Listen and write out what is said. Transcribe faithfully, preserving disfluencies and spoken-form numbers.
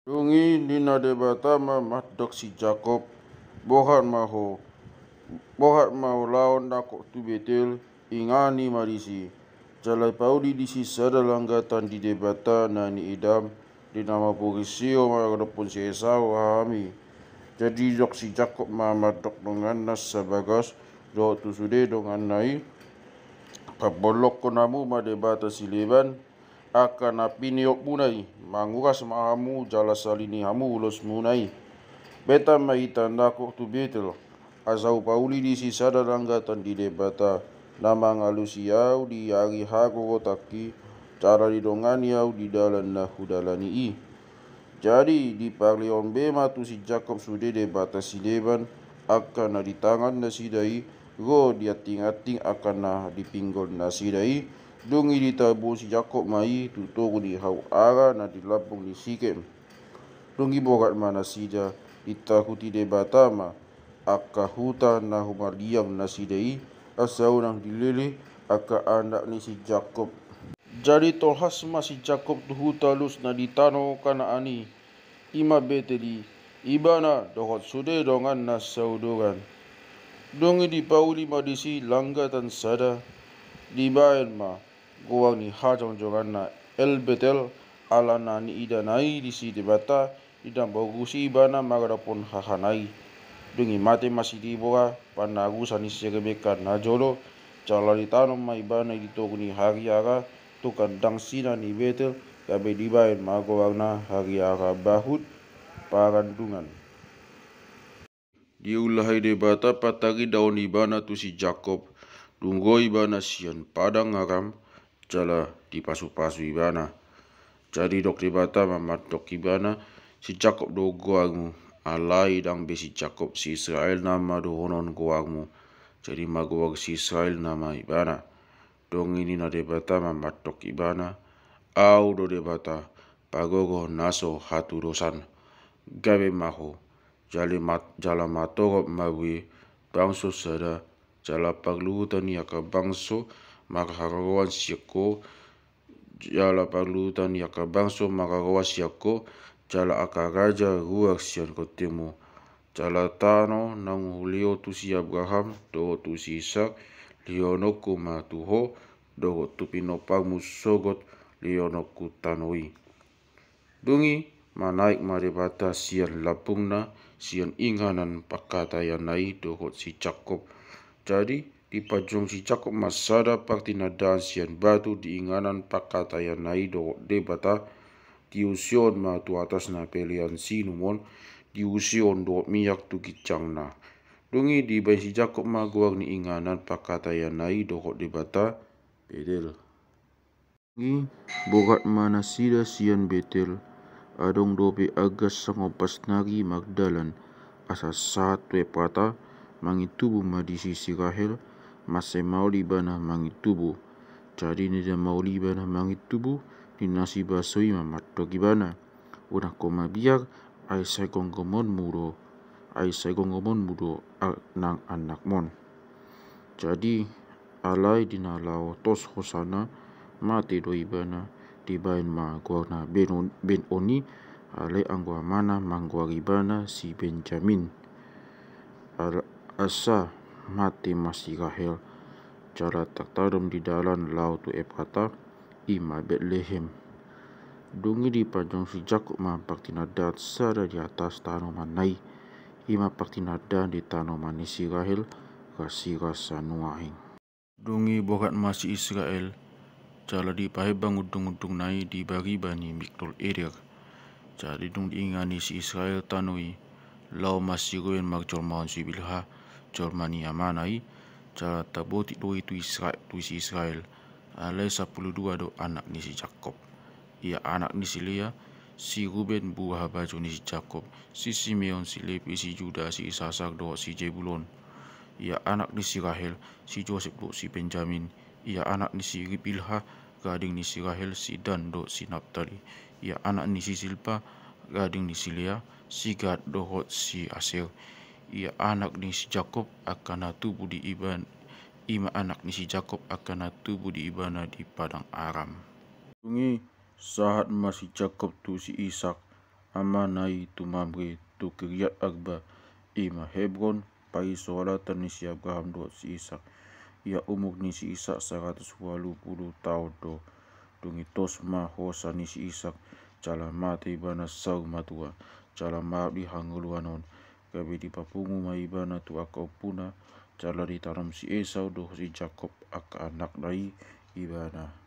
Dung i ninna Debata ma mandok si Jakob: Bohat ma ho, bohat ma ho laho nangkok tu Betel, ingani ma disi. Jala pauli disi sada langgatan di Debata na niidam, di na mamporsio mangadophon si Esau hahami. Jadi didok si Jakob ma mandok donganna sabagas dohot tu sude donganna i: Pabolongkon hamu ma debata sileban, angka na pineopmuna i, manguras ma hamu jala salini hamu ulosmuna i. Betan ma hita nangkok tu Betel, asa hupauli disi sada langgatan di Debata, na mangalusi ahu di ari hagogotanki, jala didongani ahu di dalan na hudalani i. Jadi diparlehon be ma tu si Jakob sude debata sileban, angka na di tangan nasida i, ro di antinganting angka na di pinggol nasida i. Dung i ditabuhon si Jakob ma i tu togu ni hau ara na di lambung ni Sikem. Dung i borat ma nasida, ditahuti Debata ma angka huta na humaliang nasida i, asa unang dilele angka anak ni si Jakob. Jadi tolhas ma si Jakob tu huta Lus na di tano Kanaan i, i ma Betel i, ibana dohot sude donganna sauduran. Dung i dipauli ma disi langgatan sada, dibaen ma goar ni hajongjonganna El Betel, ala na niidana i disi Debata, di na mangurusi ibana mangadophon hahana i. Dung i mate ma si Debora, panarusan ni si Rebeka najolo, jala ditanom ma ibana i di togu ni hariara, tu kandang sina ni Betel, gabe dibaen ma goarna hariara bahut parandungan. Diulahai Debata pantaridahon ibana tu si Jakob, dung ro ibana sian padang Aram, jala dipasupasu ibana. Jadi didok Debata ma mandok ibana: Si Jakob do goarmu. Alai ndang be si Jakob, si Israel nama dohonon goarmu. Jadi magoar si Israel nama ibana. Dung i ninna Debata ma mandok ibana: Ahu do Debata, pargogor na so hatudosan. Gabe ma ho, jala ma-, jala matorop ma bue bangso sada, jala parluhutan ni angka bangso marharoroan sian ho, jala parluhutan ni angka bangso marharoroan sian ho, jala angka raja ruar sian kontemu. Jala tano naung hulehon tu si Abraham dohot tu si Isak, lehononku ma tu ho, dohot tu pinomparmu sogot lehononku tano i. Dung i manaek ma Debata sian lambungna, sian inganan pangkataianna i dohot si Jakob. Jadi dipajongjong si Jakob ma sada partinandaan sian batu di inganan pangkataianna i dohot Debata, diusehon ma tu atasna pelean sinumon, diusehon dohot miak tu ginjangna. Dung i dibaen si Jakob ma goar ni inganan pangkataianna i dohot Debata, Betel. Dung i borat ma nasida sian Betel. Adong dope argas sangombas nari mardalan, asa sahat tu Eprata, mangintubu ma disi si Rahel, mansai maol ibana mangintubu. Jadi nida maol ibana mangintubu, ninna si baso i ma mandok ibana: Unang ho mabiar, ai sai gomgomonmu do, ai sai gomgomonmu do a-, nang anakmon. Jadi alai di na laho tos hosana, mate do ibana, dibaen ma goarna Benon-, Benoni, alai anggo amana manggoari ibana si Benjamin. Ala-, asa mate ma si Rahel, jala tartadom di dalan laho tu Eprata, i ma Betlehem. Dung i dipajongjong si Jakob ma partinandaan sada di atas tanomanna i, i ma partinandaan di tanoman ni si Rahel, rasirasa nuaeng. Dung i borat ma si Israel, jala dipahembang undungundungna i di bariba ni Migdol Eder. Jadi dung diingani si Israel tano i, laho ma si Ruben marjolmahon si Bilha, jolma ni amana i, jala tabotik do i tu Isra-, tu si Israel. Alai sampulu dua do anak ni si Jakob. Ia anak ni si Lea, si Ruben, buha baju ni si Jakob, si Simeon, si Lepi, si Juda, si Isasar dohot si Jebulon. Ia anak ni si Rahel, si Josep dohot si Benjamin. Ia anak ni si Bilha, gading ni si Rahel, si Dan dohot si Naptali. Ia anak ni si Silpa, gading ni si Lea, si Gad dohot si Aser. Ia anak ni si Jakob angka na tubu di iban-, i ma anak ni si Jakob angka na tubu di ibana di padang Aram. Dung i sahat ma si Jakob tu si Isak, amana i tu Mamre tu Kiriat Arba, i ma Hebron, parsahatan ni si Abraham dohot si Isak. Ia umur ni si Isak saratus ualu pulu taon do. Dung i tos ma hosa ni si Isak, jala mate ibana saur matua, jala marap di hangoluan on. Gabe dipapungu ma ibana tu angka ompuna, jala ditanom si Esau dohot si Jakob angka anakna i ibana.